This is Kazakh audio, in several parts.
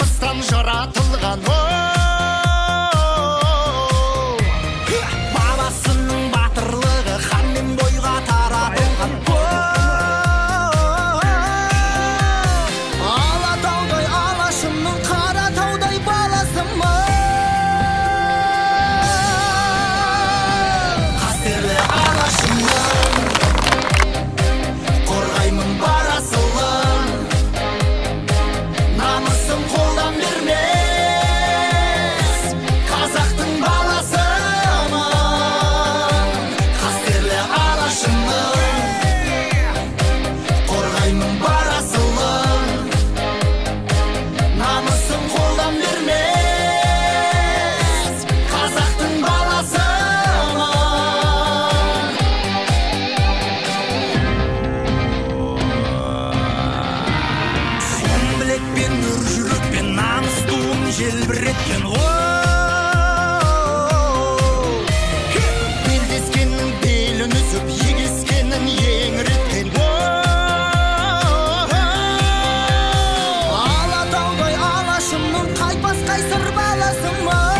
Намыстан жаратылған. Бабасының батырлығы ханмен бойға таратылған. Алатаудай алашымның Қаратаудай баласымын. Қастерлі алашымның қорғаймын бар асылын. Намысым қолдан бермес, қазақтың баласымын. Қастерлі алашымның қорғаймын бар асылын. Намысым қолдан бермес, қазақтың баласымын. Сом білекпен, өр жүрекпен, намыс туын желбіреткен. Белдескеннің белін үзіп, егескенін еңіреткен. Алатаудай алашымның қайтпас қайсар баласымын.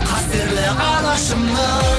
Қастерлі алашымның